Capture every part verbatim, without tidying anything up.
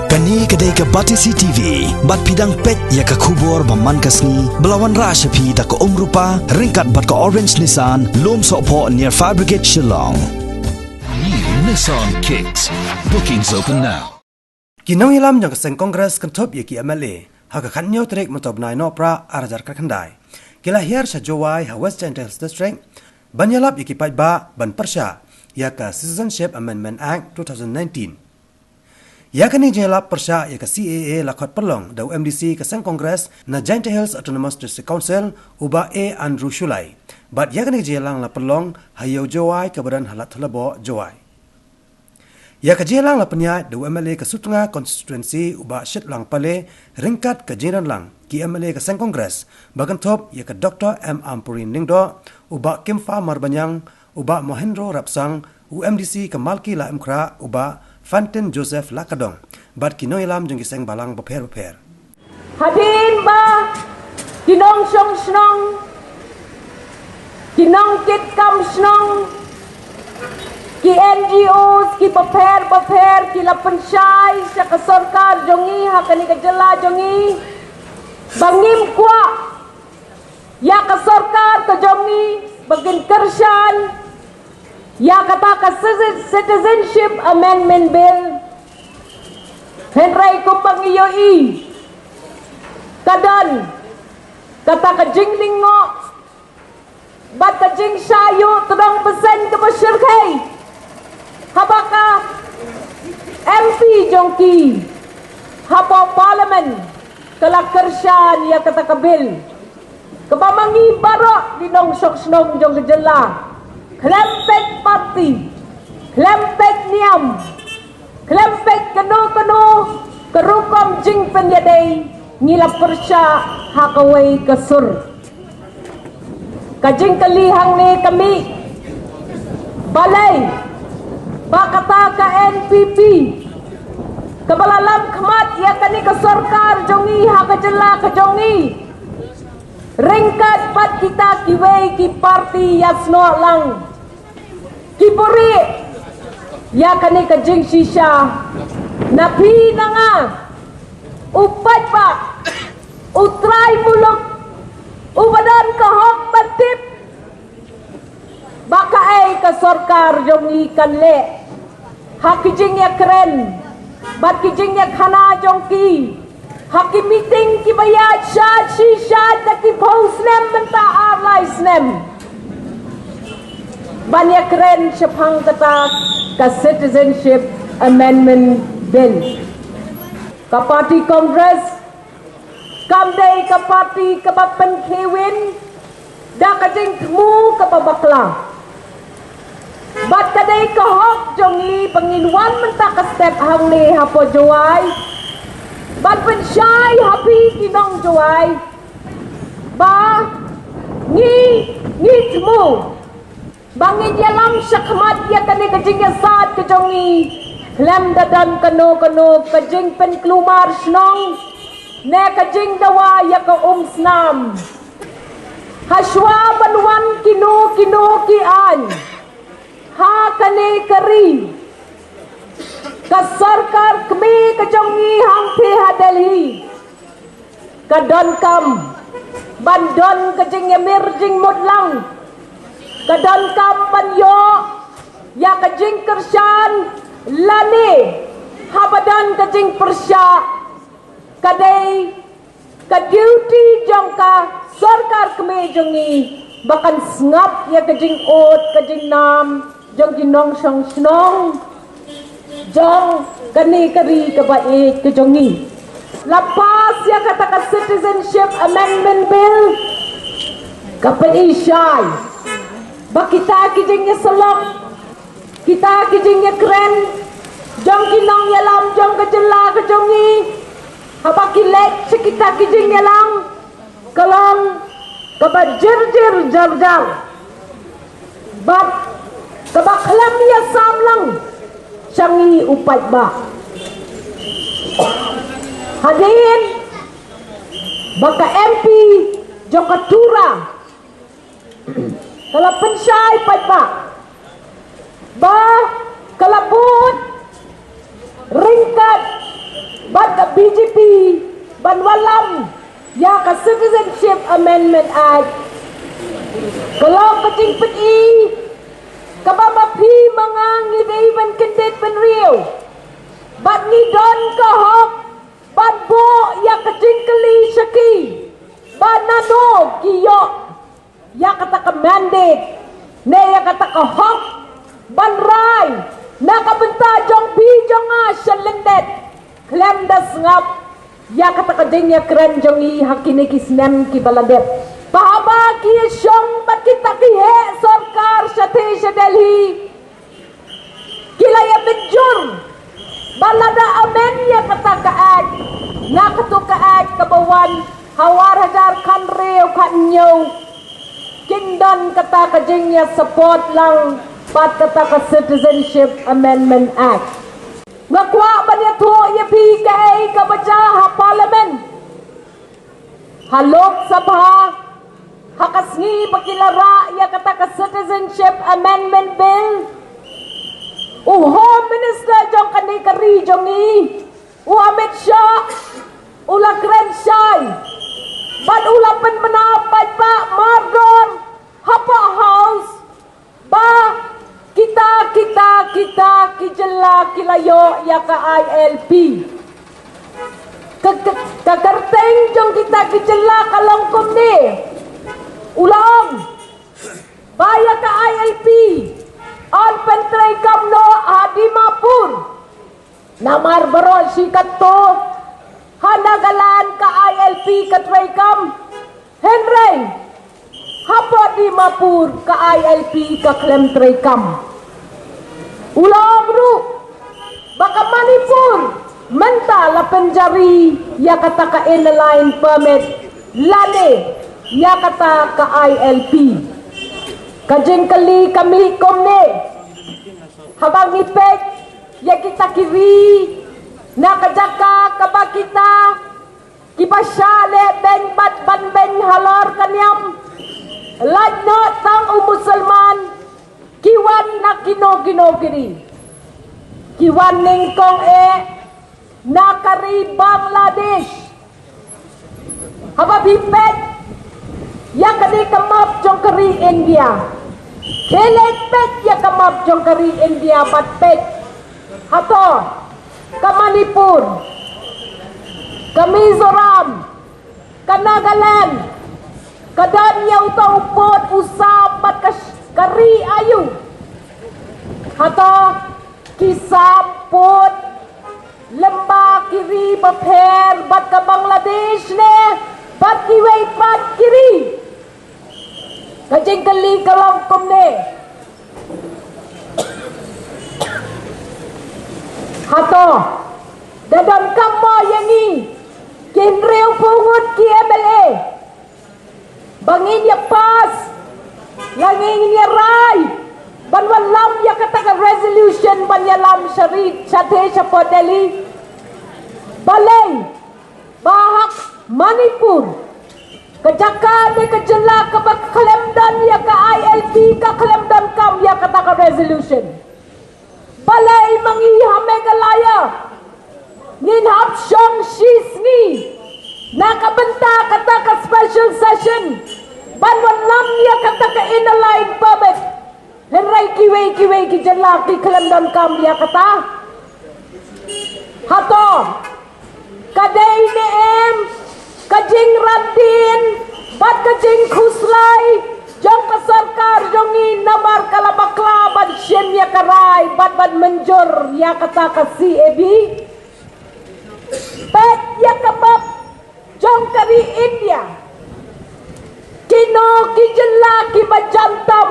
Kane ka dei ka Batesi T V, bad phi dang peit ïa ka khubor ba man ka sngi, ba la wanrah sha phi da ka Umrupa, ryngkat bad ka Orange Nissan, Lumsohphoh near Fire Brigade Shillong. New Nissan Kicks. Bookings open now. Ki nongïalam jong ka seng Congress kynthup ïa ki M L A ha ka khathynñiew tarik mynta u bnai Nohprah arhajar khatkhyndai ki la hiar sha Jowai ha West Jaintia Hills District ban ïalap ïa ki paidbah ban pyrshah ïa ka Citizenship Amendment Act two thousand nineteen. Ïa kane ka jingïalap pyrshah ïa ka C A A la khot pynlong da u M D C ka seng Congress na Jaintia Hills Autonomous District Council, u Bah A Andrew Shullai. Bad ïa kane ka jingïalang la pynlong ha Ïew Jowai kaba don ha Lad Thadlaboh, Jowai. Ïa ka jingïalang la pynïaid da u M L A ka Sutnga Constituency, u Bah Shitlang Pale, ryngkat ka jingïadonlang ki M L A ka seng Congress ba kynthup ïa ka Doctor M Ampareen Lyngdoh, u Bah Kimfa Marbaniang, u Bah Mohendro Rapsang, u M D C ka Malki Lahemkhrah, u Bah Fantin Joseph Lahkadong, bad ki nongïalam jong ki seng balang bapher bapher. Hadien ba ki nongshong shnong, ki nongkitkam shnong, ki N G Os, ki bapher bapher, ki la pynshai sha ka sorkar jong ngi ha kane ka jylla jong ngi ba ngim kwah ïa ka sorkar ka jong ngi ba kin kyrshan ïa kata ka Citi-, Citizenship Amendment Bill. Hynrei kumba ngi ïohi, ka don kata ka jinglyngngoh bad ka jingshah ïuh tdong bseiñ kaba shyrkhei haba ka M P jong ki hapoh Parliament ka la kyrshan ïa kata ka bill. Kaba ma ngi baroh ki nongshong shnong jong ka jylla, khlem peit parti, khlem peit niam, khlem peit kano kano ka rukom jingpynïadei, ngi la pyrshah ha kawei ka sur. Ka jingkylli hangne ka mih, balei ba kata ka N P P kaba la lam khmat ïa kane ka sorkar jong ngi ha ka jylla ka jong ngi, ryngkat bad kita kiwei ki parti ïasnoh lang, ki buhrieh ïa kane ka jingshisha na phi na nga, u paidbah, u trai muluk, uba don ka hok ban tip ba kaei ka sorkar jong ngi kan leh ha ki jingïakren bad ki jingïakhana jong ki ha ki meeting kiba ïaid shad shi shad da ki phew snem mynta ar lai snem ban ïakren shaphang kata ka Citizenship Amendment Bill. Ka parti Congress kam dei ka parti kaba pynkhie win da ka jingthmu kaba bakla. Bad ka dei ka hok jong ngi ba ngin wan mynta ka step hangne hapoh Jowai ban pynshai ha phi ki nong Jowai ba ngi, ngi thmu ba ngin ïalam shakhmat ïa kane ka jingïasaid ka jong ngi khlem da don kano kano ka jingpynkulmar shnong ne ka jingdawa ïa ka umsnam. Hashwa ban wan kino kino ki aiñ ha kane ka ri, ka sorkar kmie ka jong ngi hangtei ha Delhi ka donkam ban don ka jingïamir jingmut lang, ka donkam ban ïoh ïa ka jingkyrshan lane haba don ka jingpyrshah, ka dei ka duty jong ka sorkar kmie jong ngi ba kan sngap ïa ka jingud ka jingnam jong ki nongshong shnong jong kane ka ri kaba ïeit ka jong ngi. La pass ïa kata ka Citizenship Amendment Bill ka pynshai ba kita ki jingïasyllok, kita ki jingïakren jong ki nongïalam jong ka jylla ka jong ngi, haba ki leit sha kita ki jingïalang, ka long kaba jyrjir jarjar bad kaba khlem ïasam lang sha ngi u paidbah. Hadien ba ka M P jong ka Tura ka la pynshai paidbah ba ka la bud ryngkat B J P ban wallam ïa ka Citizenship Amendment Act ka long ka jingpyni kaba ma phi ma nga ngi dei ban kyndit bynriew bad ngi don ka hok ban buh ïa ka jingkylli sha ki ba nano ki ïoh ïa kata ka mandate ne ïa kata ka hok ban rai na ka bynta jong phi jong nga sha lyndet khlem da sngap ïa kata ka jingïakren jong ngi ha kine ki snem kiba la dep. Ba haba ki ïashong bad kita ki heh sorkar shatei sha Delhi ki la ïa mynjur ba lada amend ïa kata ka Act na katu ka Act kaba wan ha ar hajar khathynriew khathynñiew kin don kata ka jingïa support lang bad kata ka Citizenship Amendment Act. Nga kwah ban ïathuh ïa phi kaei kaba jia ha Parliament, ha Lok Sabha, ha ka sngi ba ki la rah ïa kata ka Citizenship Amendment Bill. U Home Minister jong kane ka ri jong ngi, u Amit Shah, u la kren shai bad u la pynbna paidbah mardor hapoh House ba kita, kita, kita ki jylla ki la ïoh ïa ka I L P. Ka, ka, ka kyrteng jong kita ki jylla ka long kumne. U la ong ba ïa ka I L P yn pyntreikam noh ha Dimapur. Namar baroh shi katto ha Nagaland ka I L P ka treikam. Hynrei hapoh Dimapur ka I L P ka khlem treikam. U la ong ruh ba ka Manipur mynta la pynjari ïa kata ka Inner Line Permit lane ïa kata ka I L P. Ka jingkylli ka mih kumne, haba ngi peit ïa kita ki ri na ka jaka kaba kita kiba shah leh beiñ bad ban beiñ halor ka niam, lait noh tang u Musulman, ki wan na kino kino ki ri, ki wan nyngkong eh na ka ri Bangladesh. Haba phi peit ïa kane ka map jong ka ri India, phi leit peit ïa ka map jong ka ri India bad peit hato ka Manipur, ka Mizoram, ka Nagaland, ka don ïa uta u pud u sam bad ka, ka ri aïu. Hato ki sam pud lyngba ki ri bapher bad ka Bangladesh ne bad kiwei pat ki ri? Ka jingkylli ka long kumne. Hato da donkam mo ïa ngi ki hynriewphew ngut ki M L A ba ngin ïa pass, la ngin ïa rai ban wallam ïa kata ka resolution ban ïalam sha ri, shatei shapoh Delhi? Balei ba ha Manipur, ka jaka ne ka jylla kaba khlem don ïa ka I L P, ka khlem donkam ïa kata ka resolution? Balei ma ngi ha Meghalaya ngin hap shong shisngi na ka bynta kata ka special session ban wallam ïa kata ka Inner Line Permit, hynrei kiwei kiwei ki jylla ki khlem donkam ïa kata? Hato ka dei ne em ka jingrat dien bad ka jingkhuslai jong ka sorkar jong ngi namar ka la bakla ban shim ïa ka rai bad ban mynjur ïa kata ka C A B? Peit ïa ka map jong ka ri India, kino ki jylla kiba jan tam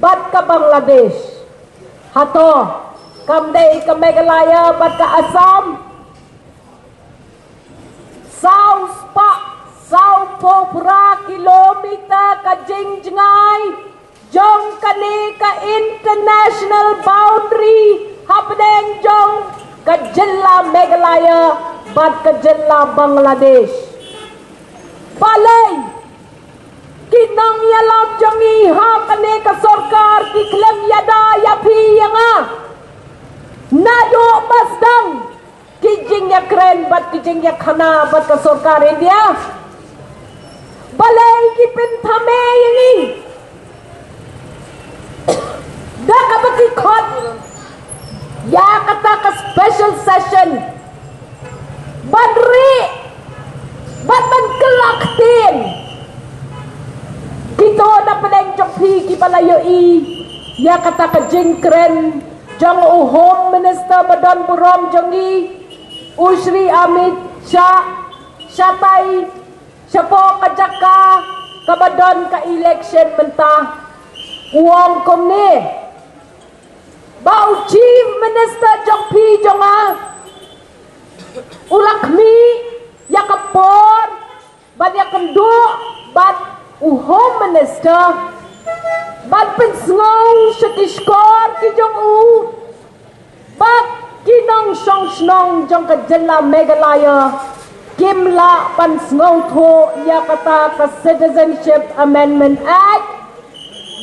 bad ka Bangladesh? Hato kam dei ka Meghalaya bad ka Assam? Saw spah sawphew phra kilometer ka jingjngai jong kane ka international boundary hapdeng jong ka jylla Meghalaya bad ka jylla Bangladesh. Balei ki nongïalam jong ngi ha kane ka sorkar ki khlem ïada ïa phi ïa nga? Naduh ba sdang ki jing Kren bad ki jingïakhana bad ka sorkar India. Balei ki pynthame ïa ngi? Da kaba ki khot ïa kata ka special session ban rieh bad ban kylla ktien. Kito na pdeng jong phi kiba la ïohi ïa kata ka jingkren jong u Home Minister ba don burom jong ngi, u Shri Amit Shah, shatai shapoh ka jaka kaba don ka election mynta. U ong kumne ba u Chief Minister jong phi jong nga u la khmih ïa ka por ban ïakynduh bad u Home Minister ban pynsngew sha ki shkor ki jong u ba ki nongshong shnong jong ka jylla Meghalaya kim lah ban sngewthuh ïa kata ka Citizenship Amendment Act.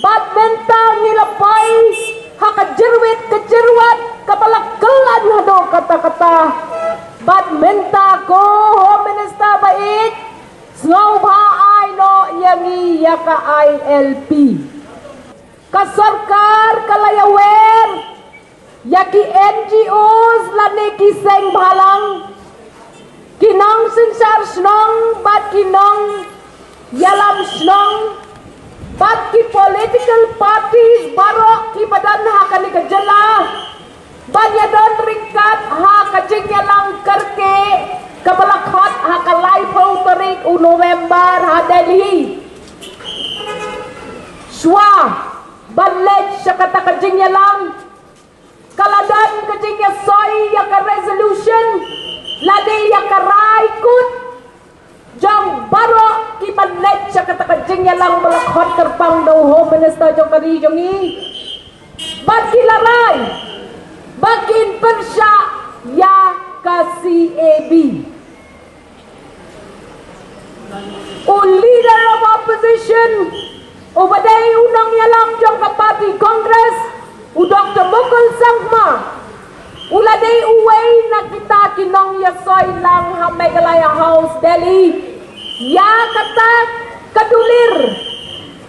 Bad mynta ngi la poi ha ka jyrwit ka jyrwat kaba la kyllaiñ haduh katta katta. Bad mynta ko Home Minister ba ïeit, sngewbha ai noh ïa ngi ïa ka I L P. Ka sorkar ka la ïawer ïa ki N G Os lane ki seng bhalang, ki nongsynshar shnong bad ki nongïalam shnong bad ki political parties baroh kiba don ha kane ka jylla ban ïadon ryngkat ha ka jingïalang kyrkieh kaba la khot ha ka laiphew tarik u November ha Delhi. Shuwa ban leit sha kata ka jingïalang, ka la don ka jingïasoi ïa ka resolution lane ïa ka rai kut jong baroh kiba leit sha kata ka jingïalang ba la khot kyrpang da u Home Minister jong ka ri jong ngi, bad ki la rai ba kin pyrshah ïa ka C A B. U Leader of Opposition, uba dei u nongïalam jong ka party Congress, u Doctor Mukul Sangma, u la dei uwei na kita ki nongïasoi lang ha Meghalaya House, Delhi, ïa kata ka dulir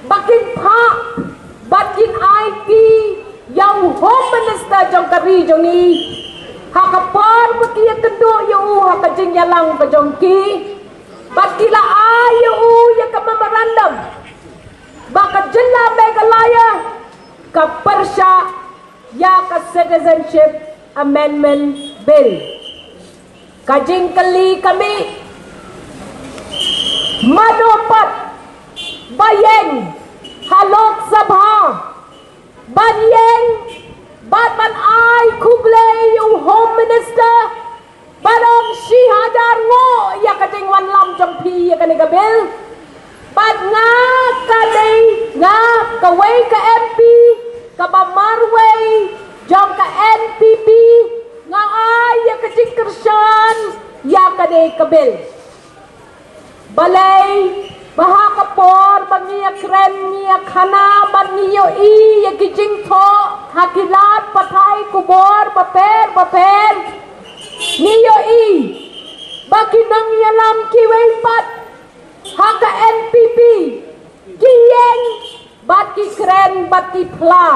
ba kin phah bad kin aiti ïa u Home Minister jong ka ri jong ngi ha ka por ba ki ïakynduh ïa u ha ka jingïalang ka jong ki. Bad ki la ai ïa u ïa ka memorandum ba ka jylla Meghalaya ka pyrshah ïa ka Citizenship Amendment Bill. Ka jingkylli ka mih, mano pat ba ïeng ha Lok Sabha ban ïeng bad ban ai khublei ïa u Home Minister, ban ong shi hajar nguh ïa ka jingwanlam jong phi ïa kane ka bill. Bad nga ka dei, nga kawei ka M P kaba marwei jong ka N P P, nga ai ïa ka jingkyrshan ïa kane ka bill. Balei ba ha ka por ba ngi ïakren, ngi ïakhana bad ngi ïohi ïa ki jingthoh ha ki lad pathai khubor bapher bapher, ngi ïohi ba ki nongïalam kiwei pat ha ka N P P ki ïeng bad ki kren bad ki phla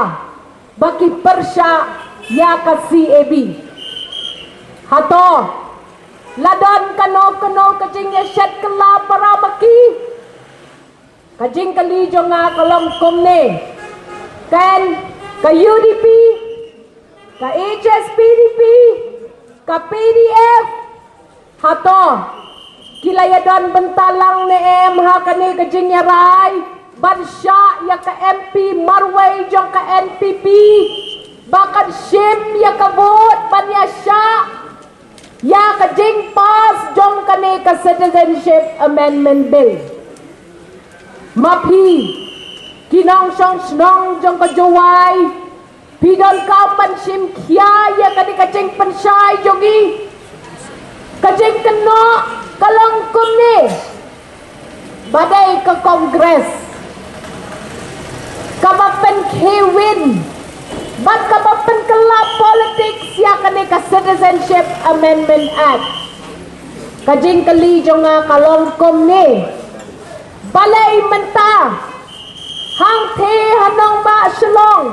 ba ki pyrshah ïa ka C A B. Hato la don kano kano ka jingïashet kylla para ma ki? Ka jingkylli jong nga ka long kumne: Kan ka U D P, ka H S P D P, ka P D F, hato ki la ïadon bynta lang ne em ha kane ka jingïarai ban shah ïa ka M P marwei jong ka N P P ba kan shim ïa ka vote ban ïashah ïa ka jingpass jong kane ka Citizenship Amendment Bill? Ma phi ki nongshong shnong jong ka Jowai, phi donkam ban shim khia ïa kane ka jingpynshai jong ngi. Ka jingkynnoh ka long kumne: ba dei ka Congress kaba pynkhie win bad kaba pyn Kylla politics ïa kane ka Citizenship Amendment Act. Ka jingkylli jong nga ka long kumne. Balei mynta hangtei ha nongbah Shillong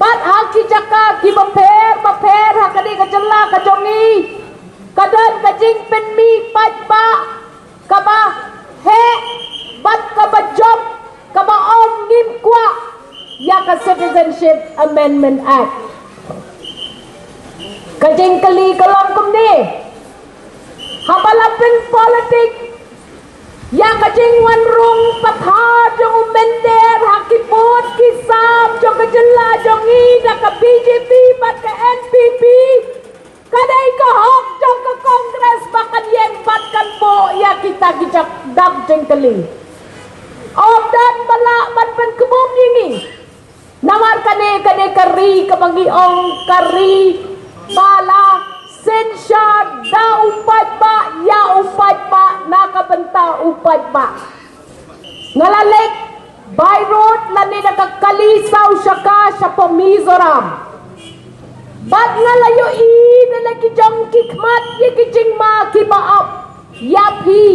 bad ha ki jaka kiba pher bapher ha kane ka jylla ka jong ngi ka don ka jingpynmih paidbah kaba heh bad kaba jop kaba ym ngim kwah ïa ka Citizenship Amendment Act. Ka jingkylli ka long kumne. Haba la pynpolitik ïa ka jingwan rung pathar jong u mynder ha ki pud ki sam jong ka jylla jong ngi da ka B J P bad ka N P P, ka dei ka hok jong ka Congress ba kan ïeng bad kan buh ïa kita ki dak jingkylli. Ym don ba lah ban pynkhlaiñ ïa ngi. Namar kane, kane ka ri kaba ngi ong ka ri ba la synshar da u paidbah ïa u paidbah na ka bynta u paidbah. Nga la leit by road lane da ka kali saw shaka shapoh Mizoram. Bad nga la ïohi da la ki jong ki khmat ïa ki jingma kiba ap ïa phi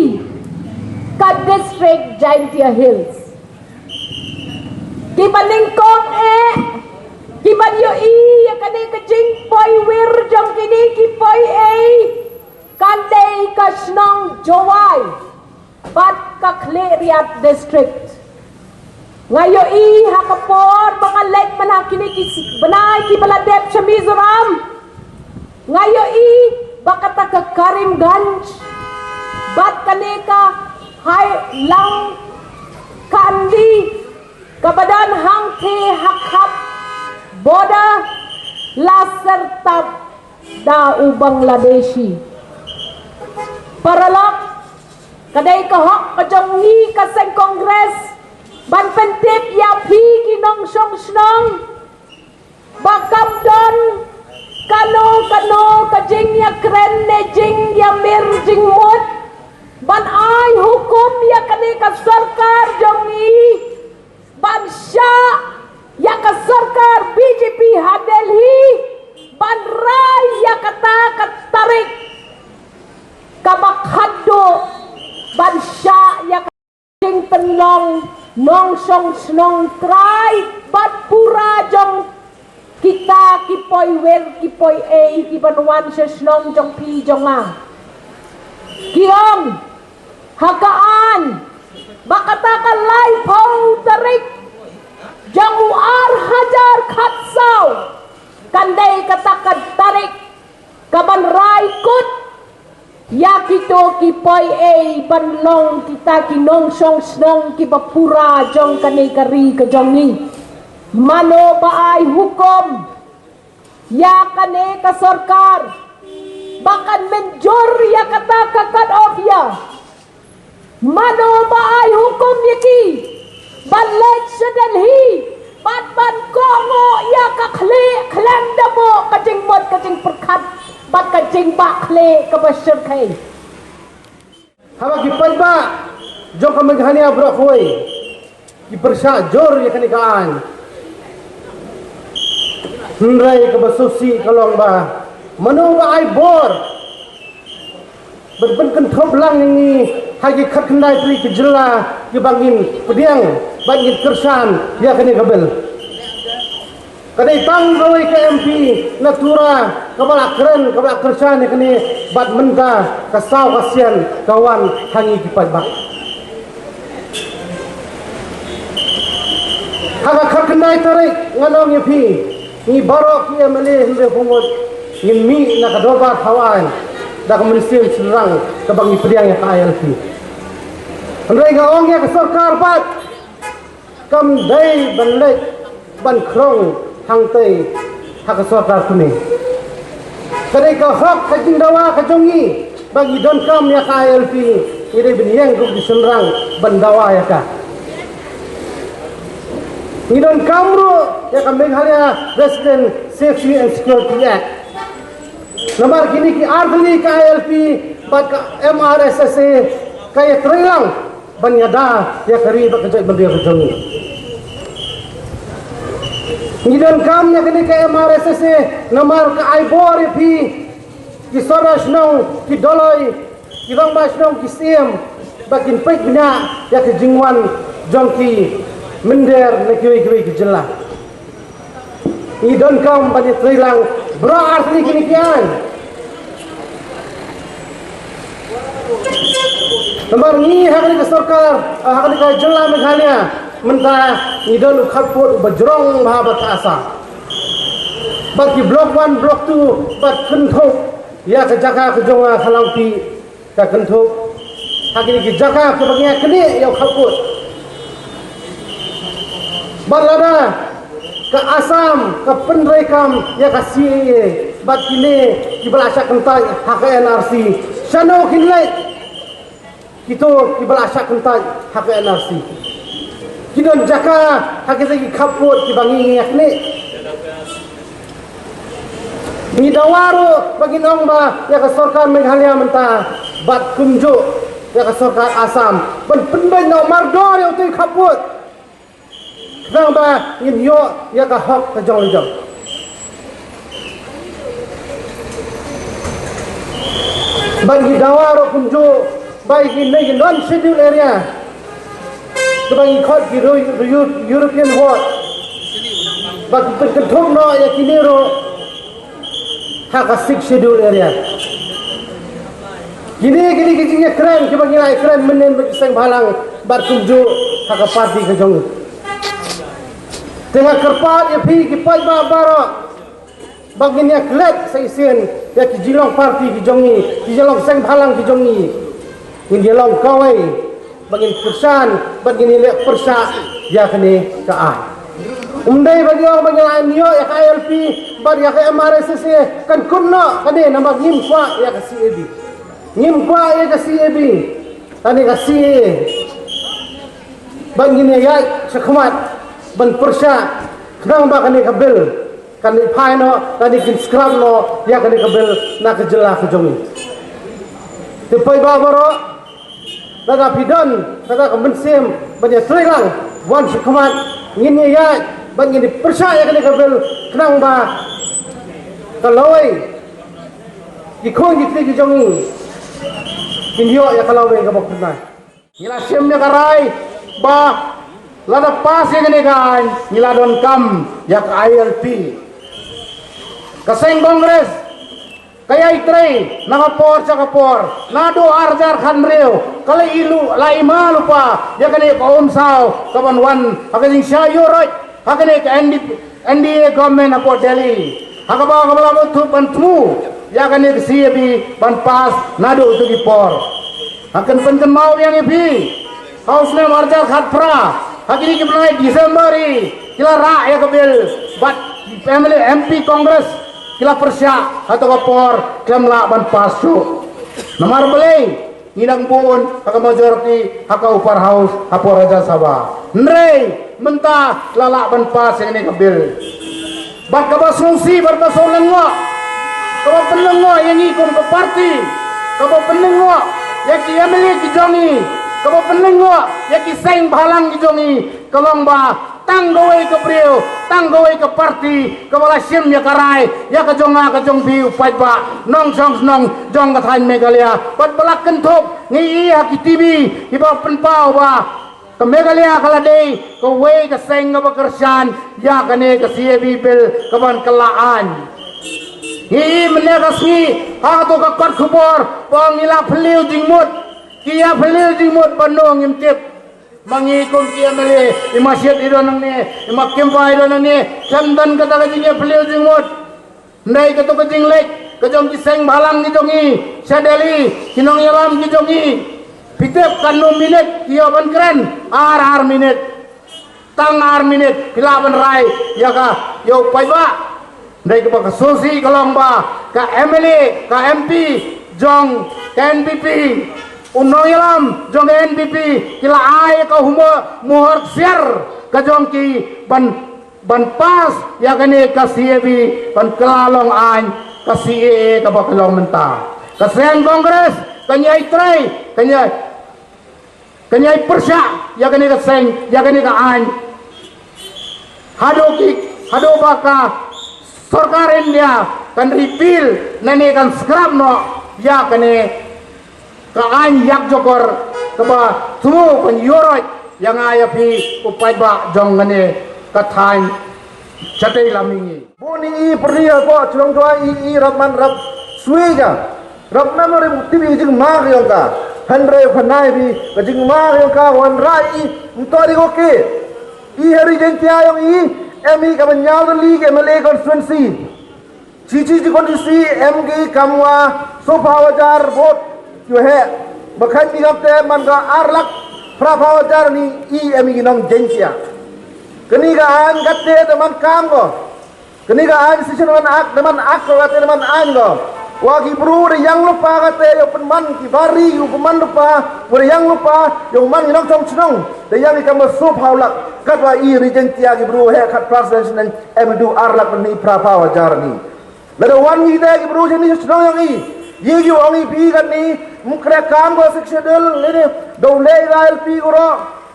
ka district Jaintia Hills. Kiba nyngkong eh, kiba ïohi ïa kane ka jingpoi wir jong kine ki poi ei, kan dei ka shnong Jowai bad ka Khliehriat District. Nga ïohi ha ka por ba nga leit mynta kine ki bnai kiba la dep sha Mizoram. Nga ïohi ba kata ka Karimganj bad kane ka Hailakandi kaba don hangtei ha khap border la syrtap da u Bangladeshi. Paralok, ka dei ka hok ka jong ngi ka seng Congress ban pyntip ïa phi ki nongshong shnong ba kam don kano kano ka jingïakren ne jingïamir jingmut ban ai hukum ïa kane ka sorkar jong ngi ban shah ïa ka sorkar B J P ha Delhi ban rai ïa kata ka tarik kaba khatduh ban shah ïa ka jingpynlong nongshong shnong trai bad pura jong kita ki poi wir ki poi ei kiban wan sha shnong jong phi jong nga. Ki ong ha ka aiñ ba kata ka laiphew tarik jong u ar hajar khatsaw kan dei kata ka tarik kaban rai kut ïa kito ki poi ei ban long kita ki nongshong shnong kiba pura jong kane ka ri ka jong ngi. Mano ba ai hukum ïa kane ka sorkar ba kan mynjur ïa kata ka cut off ïa? Mano ba ai hukum ïa ki ban leit sha Delhi bad ban kohnguh ïa ka khlieh khlem da buh ka jingmut ka jingpyrkhat bad ka jingbah khlieh kaba shyrkhei? Haba ki paidbah jong ka Meghalaya baroh kawei ki pyrshah jur ïa kane ka aiñ. Hynrei kaba sngewsih ka long ba mano ba ai bor ban pynkynthup lang ïa ngi ha ki khatkhyndai tylli ki jylla kiba ngin pdiang bad ngin kyrshan ïa kane ka bill. Ka dei tang kawei ka M P na Tura kaba la kren kaba la kyrshan ïa kane bad mynta ka saw ka sien ka wan ha ngi ki paidbah. Ha ka khatkhyndai tarik ngan ong ïa phi, ngi baroh ki M L A hynriewphew ngut ngin mih na ka dorbar thaw aiñ da ka mynsiem shynrang kaba ngi pdiang ïa ka I L P. Hynrei nga ong ïa ka sorkar pat, kam dei ban leit ban khrong hangtei ha ka sorkar kmie. Ka dei ka hok ka jingdawa ka jong ngi ba ngi donkam ïa ka I L P, ngi dei ban ïeng ruh ki shynrang ban dawa ïa ka. Ngi donkam ruh ïa ka Meghalaya Resident Safety and Security Act. Namar kine ki ar tylli ka I L P bad ka M R S S A ka ïatrei lang ban ïada ïa ka ri bad ka jaitbynriew ka jong ngi. Ngi donkam ïa kane ka M R S S A namar ka ai bor ïa phi ki sordar shnong, ki dolloi, ki rangbah shnong, ki siem ba kin peit bniah ïa ka jingwan jong ki mynder na kiwei kiwei ki jylla. Ngi donkam ban ïatreilang baroh ar tylli kine ki aiñ. Namar ngi ha kane ka sorkar, ha kane ka jylla Meghalaya mynta ngi don u khappud uba jrong bha bad ka Assam. Bad ki block one, block two, bad kynthup ïa ka jaka ka jong nga ha Langpih, ka kynthup ha kine ki jaka kiba ngi ïa knieh ïa u khappud. Bad lada ka Assam ka pyntreikam ïa ka C A A bad kine kiba la shah kyntait ha ka N R C, shano kin leit kito kiba la shah kyntait ha ka N R C? Ki don jaka ha kita ki khappud kiba ngi ïa knieh. Ngi dawa ruh ba ngin ong ba ïa ka sorkar Meghalaya mynta bad kumjuh ïa ka sorkar Assam ban pynbeit noh mardor ïa utei u khappud, khnang ba ngin ïoh ïa ka hok ka jong la jong. Bad ngi dawa ruh kumjuh ba ïa kine ki non schedule area kiba ngi khot ki Ru-, Ru-, European ward ba ki pynkynthup noh ïa kine ruh ha ka sixth schedule area. Kine, kine ki jingïakren kiba ngi la ïakren mynnin bad ki seng bhalang bad kumjuh ha ka party ka jong ngi. Te nga kyrpad ïa phi ki paidbah baroh ba ngin ïa klet sa shisien ïa ki jinglong party ki jong ngi, ki jinglong seng bhalang ki jong ngi. Ngin ïa long kawei ba ngin kyrshan bad ngin ïa leh pyrshah ïa kane ka aiñ. Ym dei ba ngi ong ba ngi la ïoh ïa ka I L P bad ïa ka M R S S A kan kut noh kane namar ngim kwah ïa ka C A B. Ngim kwah ïa ka C A B. Kane ka C A A ba ngin ïa ïaid shakhmat ban pyrshah khnang ba kane ka bill kan ïa phai noh, kan ïa kin scrap noh ïa kane ka bill na ka jylla ka jong ngi. Te paidbah baroh, lada phi don kata ka mynsiem ban ïatreilang, wan shakhmat, ngin ïa ïaid bad ngin ïa pyrshah ïa kane ka bill khnang ba ka lawei, ki khun ki kti ki jong ngi kin ïoh ïa ka lawei kaba khuslai. Ngi la shim ïa ka rai ba lada pass ïa kane ka aiñ ngi la donkam ïa ka I L P. Ka seng Congress ka ïaitrei na ka por sha ka por, naduh ar hajar khathynriew ka la i lu, la i ma lypa ïa kane ka umsaw kaban wan ha ka jingshah ïuhroit ha kane ka N D P, N D A government hapoh Delhi. Ha kaba, kaba la bynta ban thmu ïa kane ka C A B ban pass naduh tu ki por. Nga kynpynkynmaw biang ïa phi, ha u snem ar hajar khatphra, ha kine ki bnai December hi, ki la rah ïa ka bill bad M L A, M P Congress ki la pyrshah, hato ka por khlem lah ban pass shuh. Namar balei? Ngi dang bun ha ka majority ha ka upper house hapoh Rajya Sabha. Hynrei mynta la lah ban pass ïa kane ka bill. Bad kaba sngewsih bad ba sngewlyngngoh, kaba pynlyngngoh ïa ngi kum ka party, kaba pynlyngngoh ïa ki M L A ki jong ngi, kaba pynlyngngoh ïa ki seng bhalang ki jong ngi, ka long ba tang kawei ka briew, tang kawei ka party kaba la shim ïa ka rai ïa ka jong nga ka jong phi u paidbah nongshong shnong jong ka thaiñ Meghalaya. Bad ba la kynthup, ngi ïohi ha ki T V kiba pynpaw ba ka Meghalaya ka la dei kawei ka seng kaba kyrshan ïa kane ka C A B bill kaban kylla aiñ. Ngi ïohi mynne ka sngi ha kato ka kot khubor ba ngi la phylliew jingmut, ki ïa phylliew jingmut ba no ngim tip. Ma ngi kum ki M L A, i Ma Shit i don nangne, i Ma Kympa i don nangne, khlem don kata ka jingïaphylliew jingmut. Hynrei kato ka jingleit ka jong ki seng bhalang ki jong ngi sha Delhi, ki nongïalam ki jong ngi. Phi tip katno minit ki ïoh ban kren? Ar, ar minit. Tang ar minit phi lah ban rai ïa ka, ïa u paidbah. Dei kaba ka sngewsih ka long ba ka M L A, ka M P jong ka N P P, u nongïalam jong ka N P P, ki la ai ka humor, mohor ksiar ka jong ki ban, ban pass ïa kane ka C A B, ban kylla long aiñ ka C A A kaba ka long mynta. Ka seng Congress kan ïai trei, kan ïai kan ïai pyrshah ïa kane ka seng, ïa kane ka aiñ. Haduh ki Haduh ba ka sorkar India kan repeal lane kan scrap noh ïa kane ka aiñ ïakjokor kaba thmu ban ïuhroit ïa nga ïa phi u paidbah jong kane ka thaiñ Chatei Lammingi. Bun i i pyrdi ha ko chlong jua i i rap man rap sui ka. Rap nam rim tip i jingma ka yong ka. Hynrei phanai bi ka jingma ka yong ka wanrah i mto di ko ke. I Harry Jaiñtia yong i em i ka ban ñiaw da li ke M L A constituency. Chi chi chi constituency em ki kam wa sophaw hajar vote. Yu he. Ba khan ki kam te man ka ar lak phra phaw hajar ni i em i ki nong Jaiñtia. Kani ka aiñ ka te da man kam ko. Kani ka aiñ session man ak da man ak ko ka te da man aiñ ko. Wa ki bru da yang lupa ka te yo pynman ki bari yo pynman lupa. Wa da yang lupa yo man ki nong chong chnong. Da yang i kam ba sophaw lak. Kat wa i Harry Jaiñtia ki bru he khat percent em du ar lak ni phra phaw hajar ni. Lada wan ngi te ki bru jani shnong yong i. Ye ki ong i phi kan ni mkre kam ko Sixth Schedule lene dong le ga L P ko ro.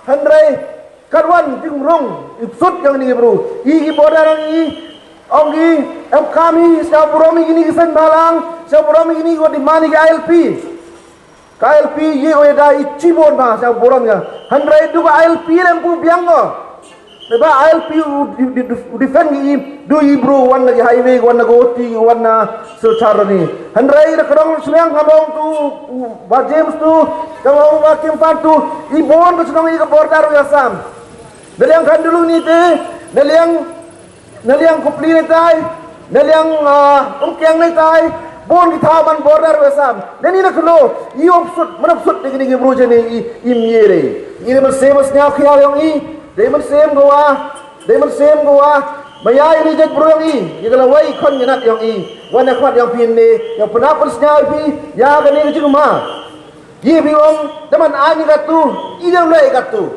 Hynrei kat wan jing rung i sut yong ni ki bru. I ki border yong i ong i em kam i sa burom i ni ki sen balang sa burom i ni ko di mani ki I L P. Ka I L P ye ko da i chibon ba sa burom ya. Hynrei du ka I L P lem pu biang ko. Ba I L P u di- di- u defend i du i bru wan na ki highway wan na Guwahati wan na Silchar ni. Hynrei da ka dong sliang ka dong tu ba James tu ka dong ba Kim Pan tu i bon ka chnong i ka border ya sam. Da liang kan dulu ni te da liang Na liang Kupli ne tai, na liang Umkiang ne tai, bun ki thaw man border Assam. Na ni na klo, i opsut, man opsut de kini ki bru jeni i im ye re. I de man sem sñiaw khiaw yong i, de man sem gowa, de man sem gowa. Maya i ni jait bru yong i, i kala wai khon ngenat yong i, wan na khmat yong phi ne, yong pynap pynsñiaw phi, ya kani ka jingma. Ye phi ong, de man aiñ ka tu, i de le ka tu.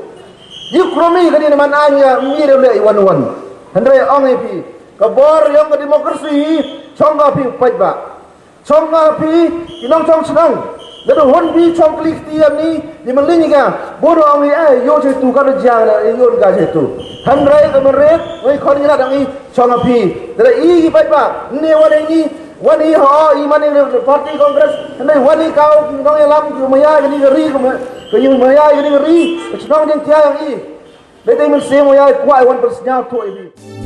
Ye kromi kani de man aiñ ya, i de le i wan wan. Hynrei ong i phi. Ka bor yong ka democracy hi, chong ka phi u paidbah. Chong ka phi, ki nongchong chnong. Lada hun phi chong kli kti ïa ni, ni ma ling ka. Bun ong i, eh, yo che tu ka da jia la, eh, yo ka che tu. Hynrei ka meret, wei khon ïa la dang i, chong ka phi. Lada i ki paidbah, ni wan i ni, wan i ho, i man i party Congress. Hynrei wan i ka, ki nongïalam, ki maya, ki ni ka ri, ki ma-, ki maya, ki ni ka ri. Ka chnong jingtia yong i. Lada i mynsiem ïa i kwah i wan pynsñiaw tu i ni.